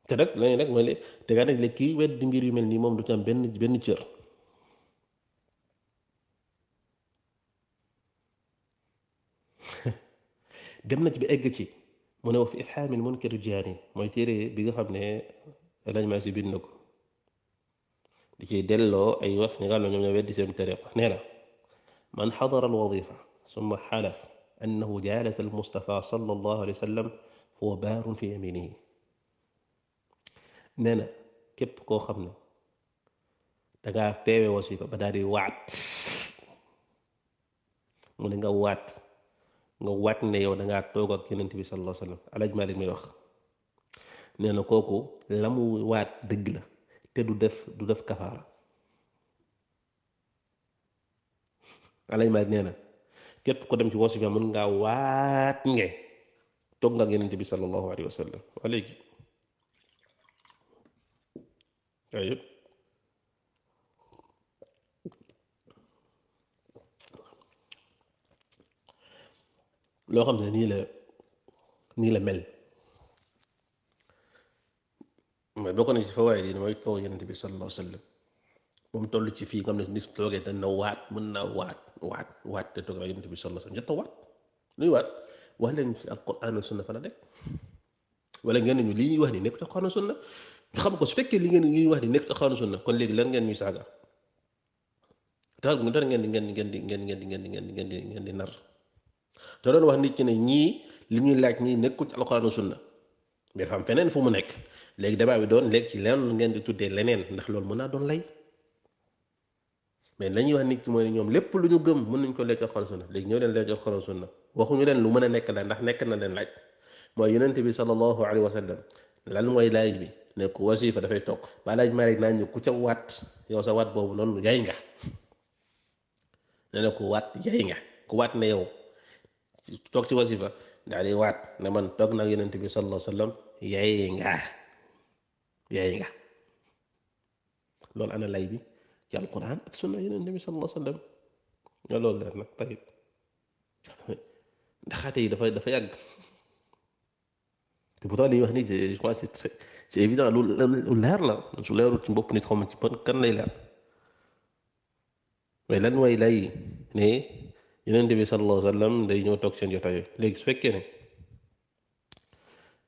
S1: te nag lañuy nag mooy te gaa nag léegi kii weddi mbir yu mel nii moom du ci am benn cër dem na ci bi egg ci mu ne wax fi ifhaamil munkar jaani mooy téere bi nga xam ne lañ maa si bind na ko di ciy delloo ay wax ñi nga xam ne ñoom ñoo weddi seen tariqa nee na man xadara alwadifa summa xalaf annahu jaalasa almustafa sallallahu alayhi wa sallam huwa baarun fi yaminihi nee na képp koo xam ne dangaa teewe wasifa ba daal di waat mu ne nga waat ne yow dangaa toog ak yonent bi sallallahu alayhi wa sallam Alaaji Maalik may wax nee na kooku la mu waat dëgg la te du def kafaara Alaaji Maalik nee na képp ko dem ci wasifa mën ngaa waat nge toog nga ak yonent bi sallallahu alayhi wa sallam waa léegi waaye yëpp loo xam ne nii la mel mooy bokk na ci fa waaye lii mooy toog yonent bi sallallahu alayhi wa sallam moom toll ci fii nga xam ne nit toogee dañ na waat mën naa waat te toog ak yonent bi sallallahu alayhi wa sallam jot a waat luy waat wax leen ci alquran ak sunna fa la nekk wala ngeen ñu lii ñuy wax ni nekk ci alquran ak sunna ñu xam ko su fekkee li ngeen ñuy wax ni nekk ci alquran ak sunna kon léegi lan ngeen ñuy saaga tax mu dara ngeen di nar te doon wax nit ñi ne ñii li ñuy laaj ñii nekkul ci alxuraan sunna mais dafa am feneen fu mu nekk léegi débat bi doon léegi ci leneen lu ngeen di tuddee leneen ndax loolu mën naa doon lay mais lañuy wax nit ñi mooy ne ñoom lépp lu ñu gëm mën nañ ko lekk alxuraan sunna léegi ñoo leen lekk alxuraan sunna waxuñu leen lu mën a nekk la ndax nekk na leen laaj mooy yonent bi sallallahu alayhi wa sallam lan mooy laaj bi ne ku wasifa dafay toog ba laaj Maalik naan ñu ku ca waat yow sa waat boobu noonu yaay nga ne na ku waat yaay nga ku waat ne yow toog ci wasifa daal di waat ne man toog nag yonent bi sallallahu alayhi wa sallam yaay nga loolu ana lay bi ci alquran ak sunna yonent bi sallallahu alayhi wa sallam nga loolu leer nag tayib ndaxaate yi dafa yàgg te pourtant li wax ni je crois c'est évident lu leer la su leerul ci bopp nit xaw ma ci ban kan lay leer mais lan mooy lay ne yonent bi sallallahu alayhi wa sallam day ñëw toog seen jotaay léegi su fekkee ne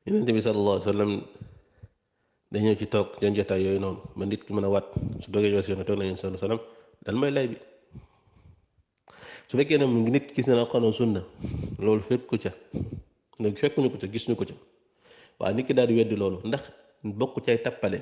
S1: yonent bi sallallahu alayhi wa sallam day ñëw ci toog seen jotaay yooyu noonu ba nit ki mën a waat su doogee yoo si yoon toog na yonent sallallahu alayhi wa sallam lan mooy lay bi su fekkee ne mu ngi nit gis na alxuraan sunna loolu fekku ca léegi fekkuñu ko ca gis ñu ko ca waaye nit ki daal di weddi loolu ndax bokk cay tappale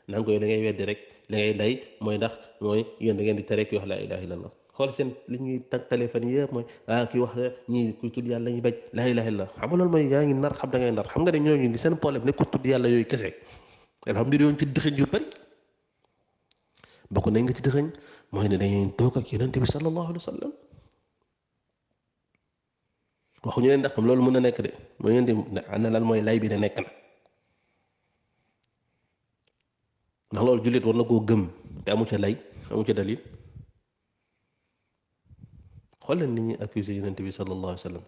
S1: naan ko yow da ngay weddi rek la ngay lay mooy ndax mooy yéen da ngeen di tere ki wax laa ilaha illallah xool seen li ñuy tànkale fan yëpp mooy kii wax ñii kuy tudd yàlla ñu bañ laa ilaha illallah xam nga loolu mooy yaa ngi nar xam da ngay nar xam nga ne ñooñu di seen problème ne ko tudd yàlla yooyu kese dafa am mbir yoon ci dëxëñ yu bëri bokk nañ nga ci dëxëñ mooy ne dañuy toog ak yonent bi sallallahu alayhi wa sallam waxuñu leen ndax xam loolu mën na nekk de mooy ngeen di ana lan mooy lay bi ne nekk na ndax loolu jullit war na koo gëm te amu ca lay amu ca dalil xool leen nit ñi accusé yonent bi sallallahu alayhi wa sallam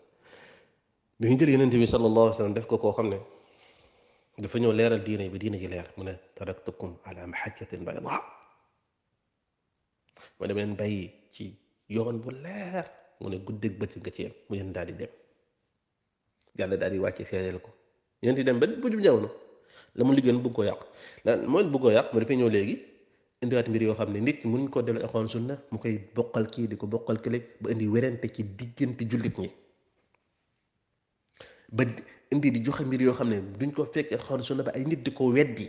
S1: dañu jël yonent bi sallallahu alayhi wa sallam def ko koo xam ne dafa ñëw leeral diine bi diine ji leer mu ne taraktukum ala mahajjatin bayda ma dem leen bàyyi ci yoon bu leer mu ne guddeeg bëccëg nga ci yem mu yéen daal di dem yàlla daal di wàcce seedeel ko yéen di dem ba bu jub jamono la mu liggéey bëgg koo yàq lan mooy bëgg koo yàq mu dafay ñëw léegi indiwaat mbir yoo xam ne nit mun ko delloo alxuraan sunna mu koy bokkal kii di ko bokkal kële ba indi werante ci diggante jullit ñi ba indi di joxe mbir yoo xam ne duñ ko fekk alxuraan sunna ba ay nit di ko weddi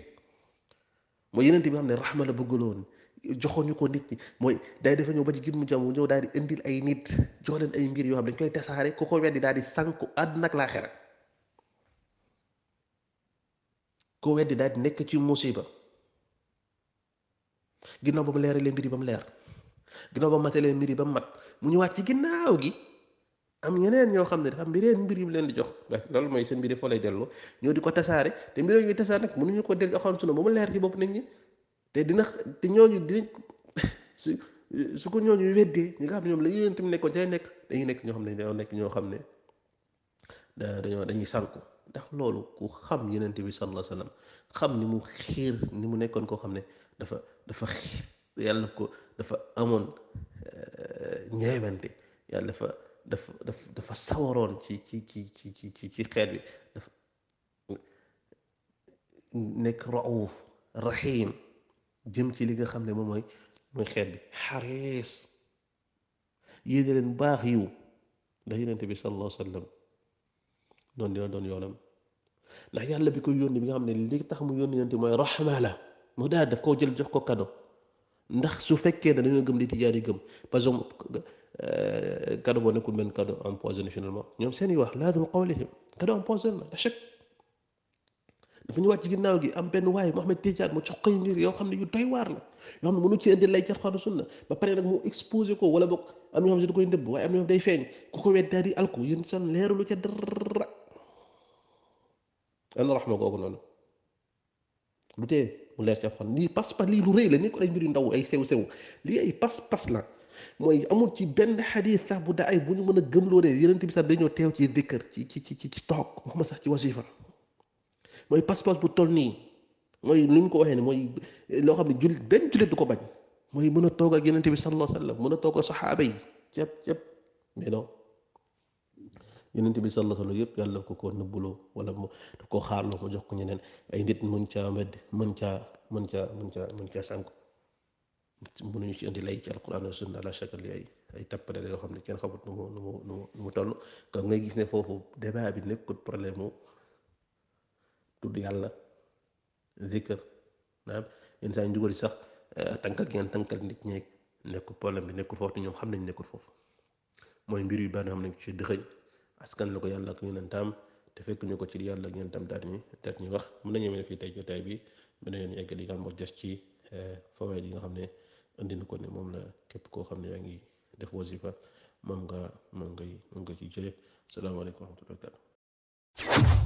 S1: mooy yeneen bi nga xam ne raxma la bëggaloon joxoñu ko nit ñi mooy day dafa ñëw ba ci gin mu jàmm ñëw daal di indil ay nit jox leen ay mbir yoo xam ne dañ koy tasaare ku ko weddi daal di sànku àdduna ak laaxira ko weddi daal di nekk ci musiba ginnaaw ba mu leeralee mbir yi ba mu leer ginnaaw ba mu matalee mbir yi ba mu mat mu ñëwaat ci ginnaaw gi am ñeneen ñoo xam ne dafa am mbir yu mu leen di jox loolu mooy seen mbir yi foo lay delloo ñoo di ko tasaare te mbir yooyu tasaare nag mënuñu ko dellu axoon sunu ba mu leer ci bopp nit ñi te dina te ñooñu dinañ su ko ñooñu weddee ñi nga xam ne ñoom la yéen tamit nekkoon cay nekk dañuy nekk ñoo xam ne dañoo nekk ñoo xam ne dañuy sànku ndax loolu ku xam yeneen bi sallallahu alayhi wa sallam xam ni mu xiir ni mu nekkoon koo xam ne dafa xiir yàlla ko dafa amoon ñeewante yàlla dafa sawaroon ci xeet bi dafa nekk rauf rahim jëm ci li nga xam ne moom mooy xeet bi xariis yéene leen baax yiw ndax yonent bi sallallahu alayhi wa sallam noonu dina doon yoonam ndax yàlla bi koy yónni bi nga xam ne li tax mu yónni yonent mooy rahma la mu daal daf koo jël jox ko kado ndax su fekkee ne dañoo gëm li Tijaan yi gëm parce que kado boo nekkul benn kado empoisonné finalement ñoom seen i wax laazim qawlihim kado empoisonné la achète dafa ñu wàcc ci ginnaaw gi am benn waaye Mohamed Tidiane mu jox koy mbir yoo xam ne yu doy waar la yoo xam ne mënu ci indi lay ci Alxuraan sunna ba pare nag mu exposé ko wala boog am ñoo xam ne da koy ndëbb waaye am ñoo xam day feeñ ku ko wet daal di alko yéen san leerulu ca dara ana raxma googu noonu lu tee mu leer ci Alxuraan lii pas-pas lii lu rëy la ni ko ay mbir yu ndaw ay sew-sew lii ay pas-pas la mooy amul ci benn xadiis sax bu daa ay bu ñu mën a gëmloo ne Yonent bi sax dañoo teew ci dikkër ci toog waxuma sax ci wasifa mooy pas-pas bu toll nii mooy ni ñu ko waxee ne mooy loo xam ne benn jullit du ko bañ mooy mën a toog ak Yonent bi sallallahu alayhi wa sallam mën a toog ak saxaaba yi cëpp mais non Yonent bi sallallahu alayhi wa sallam yëpp yàlla ko nëbbuloo wala mu da koo xaarloo mu jox ko ñeneen ay nit mën caa medd mën caa sànku mënuñu ci indi lay ci alquran wa sunna la shakka li ay tappale yoo xam ne kenn xamut nu mu toll kon ngay gis ne foofu débat bi nekkul problème mu tudd yàlla zikr naam yenn saa yu njugal sax tànkal gi ngeen tànkal nit ñeeg nekkul problème bi nekkul foofu te ñoom xam nañ nekkul foofu mooy mbir yu bari xam nañ ci dëxëñ askan la ko yàlla ak yonentam te fekk ñu ko ci yàlla ak yonentam daal ñuy wax mën nañu yemee fii tey jotaay bi mën nañu eggal yi nga xam moo des ci fawaid yi nga xam ne indi na ko ne moom la képp koo xam ne yaa ngi def wasifa moom nga ciy jëlee salaamaaleykum wa rahmatullahi wa barakatuh